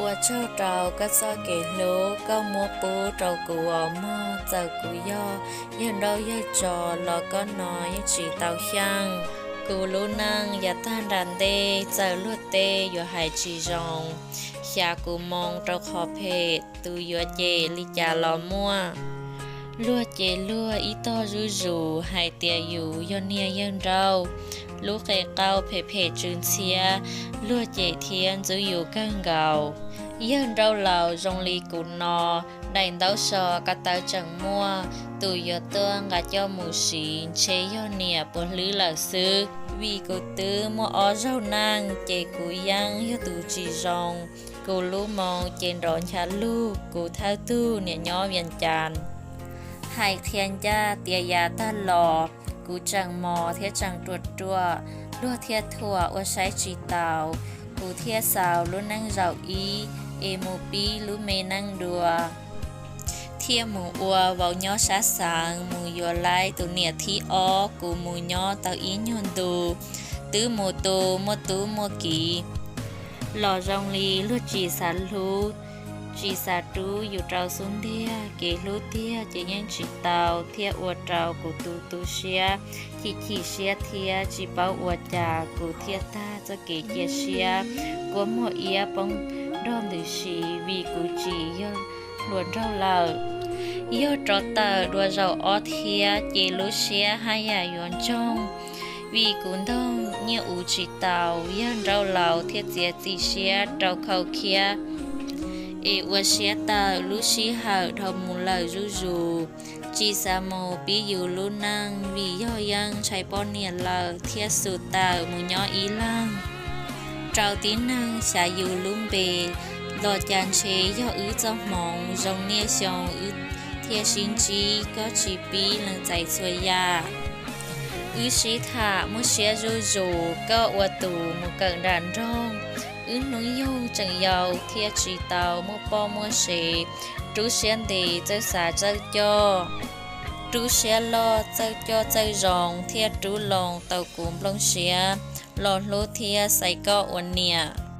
Ua tsaug rau koj txoj kev hlub koj muab pub rau kuv os mog, txawm kuv yog yawg nrauj yawg tso los koj no yeej tsis tau xyeej. Kuv lub neej yav tag nram ntej txawm luag tej yuav hais tsis zoo, xyav kuv moo rau qhov phem, tus yuav cem li cas los muaj. Luag cem luag ib tog zuj zus hais tias yus yog niag yawg nrauj, lub qe qaug phem phem tsw ntxhiab, luag cem thiab ntxub yus kawg nkaus. Yawg nrauj laus zoo li kuv no, daim ntaub so ko taw tseem muaj, tus yuav tuaj nqa coj mus siv ntshe yog niam puas hlwb lawm xwb. Vim kuv twb muaj ob zaug neej ces kuv yeej yog tus tsis zoo. Kuv lub moo ces nrov ncha lug, kuv thawj tug niam nyob Vias Cas. Hais qhia ncaj tias yav tag los kuv tseem mos thiab tseem ruam ruam, luag thiaj thuam ua saib tsis taus, kuv thiaj xaus lub neej zaum ib es mus pib lub me neej dua. Thiaj mus ua vauv nyob sab xeev, mus yuav laib tus niam thib ob, kuv mus nyob tau ib nyuag ntu, twb mus tu muaj tub muaj kiv. Los zoo li luag tsis xav hlub, tsis xav rub yus rau xub ntiag, kev hlub tiag ces yeej tsis tau, thiaj ua rau kuv tu tu siab, chim chim siab thiab tsis paub ua cas kuv thiaj tag txoj kev cia siab, kua muag iab poob nrog ntws si vim kuv tsis yog hluas nraug lawm. Yog rov tawm dua zaum ob thiab ces lub siab haj yam yuav ntsoog, vim kuv ntoog nyiaj uv tsis taus, yawg nrauj laus thiaj txiav txim siab rau khau khiab, es ua siab tawm lub sij hawm dhau mus lawm zuj zus. Tsis xav mus pib yus lub neej vim yog yeej ntshai poj niam lawm thiaj xum tawm mus nyob ib leeg rau tib neeg xyav yus lub npe. Los cas ntshe yog wb txoj hmoov zoo niaj xyoo wb thiaj sib ntsib, koj tsis pib lees txais txhua yam. Wb sib tham muaj siab zuj zus, koj ua tus mus kawm nram nroog. Wb hnub nyoog tseem yau thiaj tsis tau muaj poj muaj sev, rub siab ntev txawj xav txawj coj, rub siab loj txawj coj txawj zoo thiaj rub loo tau kuv nplooj siab los hlub thiab xaiv koj ua niam.